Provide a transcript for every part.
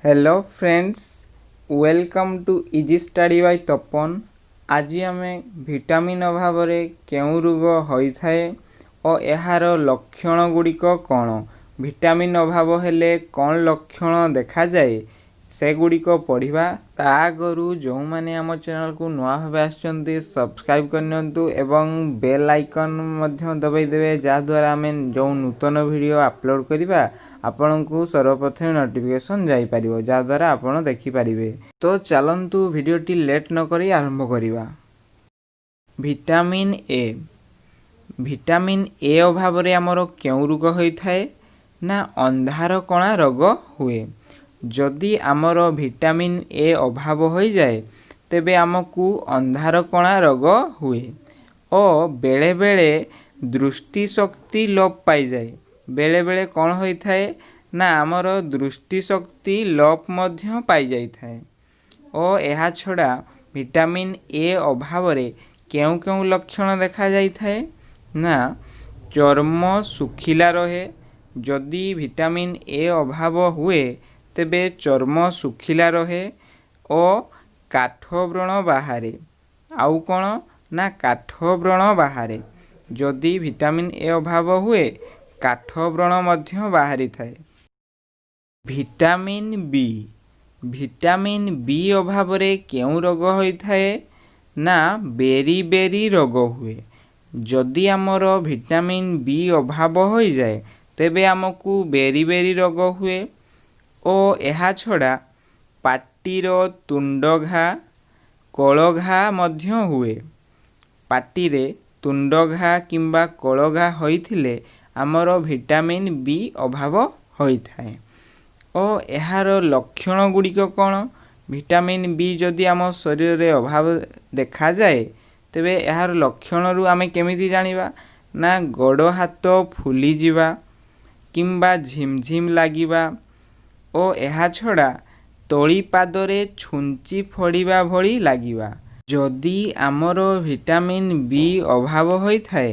Hello friends, welcome to Easy Study by Tapan. ଆଜି ଆମେ vitamin ଅଭାବରେ କେଉଁ ରୋଗ ହୋଇଥାଏ ଓ ଏହାର ଲକ୍ଷଣ ଗୁଡ଼ିକ କ'ଣ, ଭିଟାମିନ୍ ଅଭାବ ହେଲେ କ'ଣ ଲକ୍ଷଣ ଦେଖାଯାଏ, ସେଗୁଡ଼ିକ ପଢ଼ିବା। ତା ଆଗରୁ ଯେଉଁମାନେ ଆମ ଚ୍ୟାନେଲକୁ ନୂଆ ଭାବେ ଆସିଛନ୍ତି, ସବସ୍କ୍ରାଇବ୍ କରିନିଅନ୍ତୁ ଏବଂ ବେଲ୍ ଆଇକନ୍ ମଧ୍ୟ ଦବାଇ ଦେବେ, ଯାହାଦ୍ୱାରା ଆମେ ଯେଉଁ ନୂତନ ଭିଡ଼ିଓ ଅପଲୋଡ଼ କରିବା ଆପଣଙ୍କୁ ସର୍ବପ୍ରଥମେ ନୋଟିଫିକେସନ୍ ଯାଇପାରିବ, ଯାହାଦ୍ୱାରା ଆପଣ ଦେଖିପାରିବେ। ତ ଚାଲନ୍ତୁ, ଭିଡ଼ିଓଟି ଲେଟ୍ ନକରି ଆରମ୍ଭ କରିବା। Vitamin A. ଭିଟାମିନ୍ ଏ ଅଭାବରେ ଆମର କେଉଁ ରୋଗ ହୋଇଥାଏ ନା ଅନ୍ଧାରକଣା ରୋଗ ହୁଏ। ଯଦି ଆମର ଭିଟାମିନ୍ ଏ ଅଭାବ ହୋଇଯାଏ, ତେବେ ଆମକୁ ଅନ୍ଧାରକଣା ରୋଗ ହୁଏ ଓ ବେଳେବେଳେ ଦୃଷ୍ଟିଶକ୍ତି ଲୋପ ପାଇଯାଏ। ବେଳେବେଳେ କ'ଣ ହୋଇଥାଏ ନା ଆମର ଦୃଷ୍ଟିଶକ୍ତି ଲୋପ ମଧ୍ୟ ପାଇଯାଇଥାଏ। ଓ ଏହା ଛଡ଼ା ଭିଟାମିନ୍ ଏ ଅଭାବରେ କେଉଁ କେଉଁ ଲକ୍ଷଣ ଦେଖାଯାଇଥାଏ ନା ଚର୍ମ ଶୁଖିଲା ରହେ। ଯଦି ଭିଟାମିନ୍ ଏ ଅଭାବ ହୁଏ, ତେବେ ଚର୍ମ ଶୁଖିଲା ରହେ ଓ କାଠ ବ୍ରଣ ବାହାରେ। ଆଉ କ'ଣ ନା କାଠ ବ୍ରଣ ବାହାରେ। ଯଦି ଭିଟାମିନ୍ ଏ ଅଭାବ ହୁଏ, କାଠ ବ୍ରଣ ମଧ୍ୟ ବାହାରିଥାଏ। Vitamin B. ଭିଟାମିନ୍ ବି ଅଭାବରେ କେଉଁ ରୋଗ ହୋଇଥାଏ ନା ବେରି ବେରି ରୋଗ ହୁଏ। ଯଦି ଆମର ଭିଟାମିନ୍ ବି ଅଭାବ ହୋଇଯାଏ, ତେବେ ଆମକୁ ବେରି ବେରି ରୋଗ ହୁଏ ଓ ଏହା ଛଡ଼ା ପାଟିର ତୁଣ୍ଡ ଘା, କଳଘା ମଧ୍ୟ ହୁଏ। ପାଟିରେ ତୁଣ୍ଡ ଘା କିମ୍ବା କଳଘା ହୋଇଥିଲେ ଆମର ଭିଟାମିନ୍ ବି ଅଭାବ ହୋଇଥାଏ। ଓ ଏହାର ଲକ୍ଷଣ ଗୁଡ଼ିକ କ'ଣ? ଭିଟାମିନ୍ ବି ଯଦି ଆମ ଶରୀରରେ ଅଭାବ ଦେଖାଯାଏ, ତେବେ ଏହାର ଲକ୍ଷଣରୁ ଆମେ କେମିତି ଜାଣିବା ନା ଗୋଡ଼ ହାତ ଫୁଲିଯିବା କିମ୍ବା ଝିମଝିମ ଲାଗିବା ଓ ଏହା ଛଡ଼ା ତଳିପାଦରେ ଛୁଞ୍ଚି ଫୋଡ଼ିବା ଭଳି ଲାଗିବା। ଯଦି ଆମର ଭିଟାମିନ୍ ବି ଅଭାବ ହୋଇଥାଏ,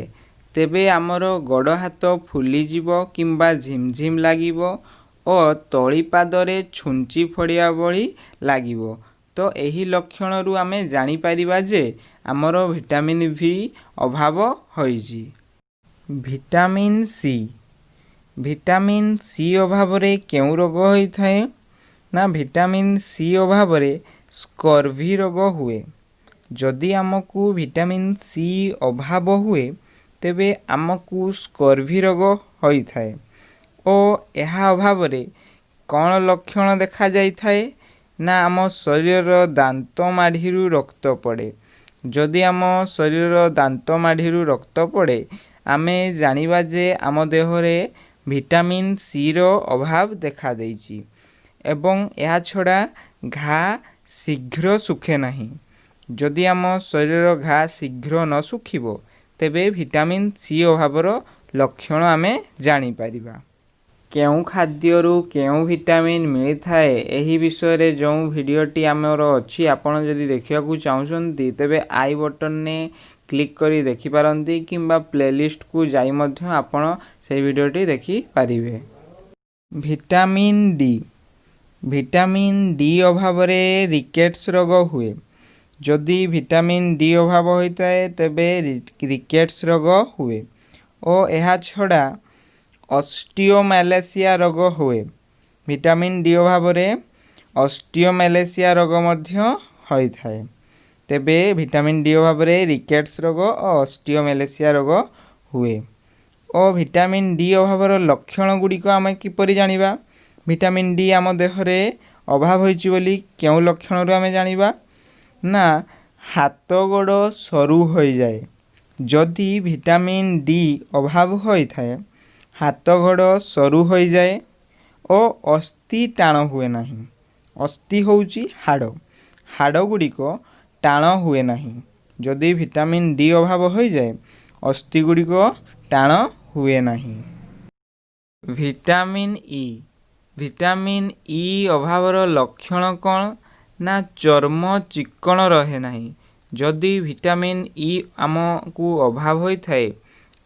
ତେବେ ଆମର ଗୋଡ଼ ହାତ ଫୁଲିଯିବ କିମ୍ବା ଝିମଝିମ ଲାଗିବ ଓ ତଳିପାଦରେ ଛୁଞ୍ଚି ଫୋଡ଼ିବା ଭଳି ଲାଗିବ। ତ ଏହି ଲକ୍ଷଣରୁ ଆମେ ଜାଣିପାରିବା ଯେ ଆମର ଭିଟାମିନ୍ ବି ଅଭାବ ହୋଇଛି। Vitamin C. ଭିଟାମିନ୍ ସି ଅଭାବରେ କେଉଁ ରୋଗ ହୋଇଥାଏ ନା ଭିଟାମିନ୍ ସି ଅଭାବରେ ସ୍କର୍ଭି ରୋଗ ହୁଏ। ଯଦି ଆମକୁ ଭିଟାମିନ୍ ସି ଅଭାବ ହୁଏ, ତେବେ ଆମକୁ ସ୍କର୍ଭି ରୋଗ ହୋଇଥାଏ। ଓ ଏହା ଅଭାବରେ କ'ଣ ଲକ୍ଷଣ ଦେଖାଯାଇଥାଏ ନା ଆମ ଶରୀରର ଦାନ୍ତ ମାଢ଼ିରୁ ରକ୍ତ ପଡ଼େ। ଯଦି ଆମ ଶରୀରର ଦାନ୍ତ ମାଢ଼ିରୁ ରକ୍ତ ପଡ଼େ, ଆମେ ଜାଣିବା ଯେ ଆମ ଦେହରେ ଭିଟାମିନ୍ ସିର ଅଭାବ ଦେଖାଦେଇଛି। ଏବଂ ଏହା ଛଡ଼ା ଘା ଶୀଘ୍ର ଶୁଖେ ନାହିଁ। ଯଦି ଆମ ଶରୀରର ଘା ଶୀଘ୍ର ନ ଶୁଖିବ, ତେବେ ଭିଟାମିନ୍ ସି ଅଭାବର ଲକ୍ଷଣ ଆମେ ଜାଣିପାରିବା। କେଉଁ ଖାଦ୍ୟରୁ କେଉଁ ଭିଟାମିନ୍ ମିଳିଥାଏ, ଏହି ବିଷୟରେ ଯେଉଁ ଭିଡ଼ିଓଟି ଆମର ଅଛି, ଆପଣ ଯଦି ଦେଖିବାକୁ ଚାହୁଁଛନ୍ତି, ତେବେ I ବଟନରେ କ୍ଲିକ୍ କରି ଦେଖିପାରନ୍ତି କିମ୍ବା ପ୍ଲେଲିଷ୍ଟକୁ ଯାଇ ମଧ୍ୟ ଆପଣ ସେହି ଭିଡ଼ିଓଟି ଦେଖିପାରିବେ। Vitamin D. ଭିଟାମିନ୍ ଡି ଅଭାବରେ ରିକେଟ୍ସ ରୋଗ ହୁଏ। ଯଦି ଭିଟାମିନ୍ ଡି ଅଭାବ ହୋଇଥାଏ, ତେବେ ରିକେଟ୍ସ ରୋଗ ହୁଏ ଓ ଏହା ଛଡ଼ା ଅଷ୍ଟିଓମାଲେସିଆ ରୋଗ ହୁଏ। ଭିଟାମିନ୍ ଡି ଅଭାବରେ ଅଷ୍ଟିଓମାଲେସିଆ ରୋଗ ମଧ୍ୟ ହୋଇଥାଏ। ତେବେ ଭିଟାମିନ୍ ଡି ଅଭାବରେ ରିକେଟ୍ସ ରୋଗ ଓ ଅଷ୍ଟିଓମାଲେସିଆ ରୋଗ ହୁଏ। ଓ ଭିଟାମିନ୍ ଡି ଅଭାବର ଲକ୍ଷଣ ଗୁଡ଼ିକ ଆମେ କିପରି ଜାଣିବା? ଭିଟାମିନ୍ ଡି ଆମ ଦେହରେ ଅଭାବ ହୋଇଛି ବୋଲି କେଉଁ ଲକ୍ଷଣରୁ ଆମେ ଜାଣିବା ନା ହାତ ଗୋଡ଼ ସରୁ ହୋଇଯାଏ। ଯଦି ଭିଟାମିନ୍ ଡି ଅଭାବ ହୋଇଥାଏ, ହାତ ଗୋଡ଼ ସରୁ ହୋଇଯାଏ ଓ ଅସ୍ଥି ଟାଣ ହୁଏ ନାହିଁ। ଅସ୍ଥି ହେଉଛି ହାଡ଼। ହାଡ଼ ଗୁଡ଼ିକ ଟାଣ ହୁଏ ନାହିଁ। ଯଦି ଭିଟାମିନ୍ ଡି ଅଭାବ ହୋଇଯାଏ, ଅସ୍ଥି ଗୁଡ଼ିକ ଟାଣ ହୁଏ ନାହିଁ। Vitamin E. Vitamin E ଅଭାବର ଲକ୍ଷଣ କ'ଣ ନା ଚର୍ମ ଚିକ୍କଣ ରହେ ନାହିଁ। ଯଦି ଭିଟାମିନ୍ ଇ ଆମକୁ ଅଭାବ ହୋଇଥାଏ,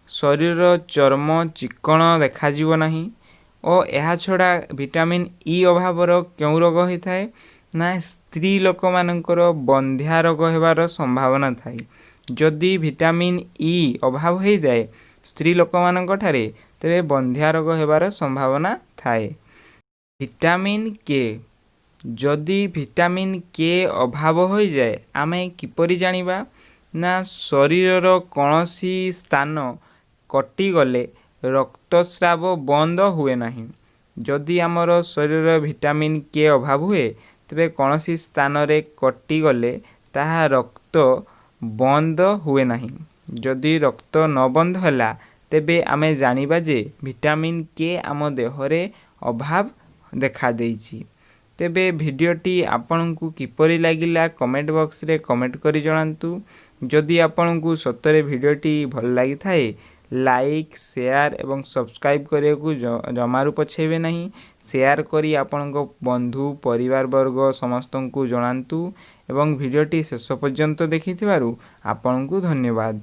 ଶରୀରର ଚର୍ମ ଚିକ୍କଣ ଦେଖାଯିବ ନାହିଁ ଓ ଏହା ଛଡ଼ା ଭିଟାମିନ୍ ଇ ଅଭାବର କେଉଁ ରୋଗ ହୋଇଥାଏ ନା, ସ୍ତ୍ରୀ ଲୋକମାନଙ୍କର ବନ୍ଧ୍ୟା ରୋଗ ହେବାର ସମ୍ଭାବନା ଥାଏ। ଯଦି ଭିଟାମିନ୍ ଇ ଅଭାବ ହୋଇଯାଏ ସ୍ତ୍ରୀ ଲୋକମାନଙ୍କ ଠାରେ, ତେବେ ବନ୍ଧ୍ୟା ରୋଗ ହେବାର ସମ୍ଭାବନା ଥାଏ। ଭିଟାମିନ୍ କେ, ଯଦି ଭିଟାମିନ୍ କେ ଅଭାବ ହୋଇଯାଏ ଆମେ କିପରି ଜାଣିବା ନା, ଶରୀରର କୌଣସି ସ୍ଥାନ କଟିଗଲେ ରକ୍ତସ୍ରାବ ବନ୍ଦ ହୁଏ ନାହିଁ। ଯଦି ଆମର ଶରୀରରେ ଭିଟାମିନ୍ କେ ଅଭାବ ହୁଏ, ତେବେ କୌଣସି ସ୍ଥାନରେ କଟିଗଲେ ତାହା ରକ୍ତ ବନ୍ଦ ହୁଏ ନାହିଁ। ଯଦି ରକ୍ତ ନ ବନ୍ଦ ହେଲା, ତେବେ ଆମେ ଜାଣିବା ଯେ ଭିଟାମିନ୍ କେ ଆମ ଦେହରେ ଅଭାବ ଦେଖାଦେଇଛି। ତେବେ ଭିଡ଼ିଓଟି ଆପଣଙ୍କୁ କିପରି ଲାଗିଲା କମେଣ୍ଟ ବକ୍ସରେ କମେଣ୍ଟ କରି ଜଣାନ୍ତୁ। ଯଦି ଆପଣଙ୍କୁ ସତରେ ଭିଡ଼ିଓଟି ଭଲ ଲାଗିଥାଏ, ଲାଇକ୍, ସେୟାର ଏବଂ ସବସ୍କ୍ରାଇବ୍ କରିବାକୁ ଜମାରୁ ପଛେଇବେ ନାହିଁ। ସେୟାର କରି ଆପଣଙ୍କ ବନ୍ଧୁ, ପରିବାର ବର୍ଗ ସମସ୍ତଙ୍କୁ ଜଣାନ୍ତୁ ଏବଂ ଭିଡ଼ିଓଟି ଶେଷ ପର୍ଯ୍ୟନ୍ତ ଦେଖିଥିବାରୁ ଆପଣଙ୍କୁ ଧନ୍ୟବାଦ।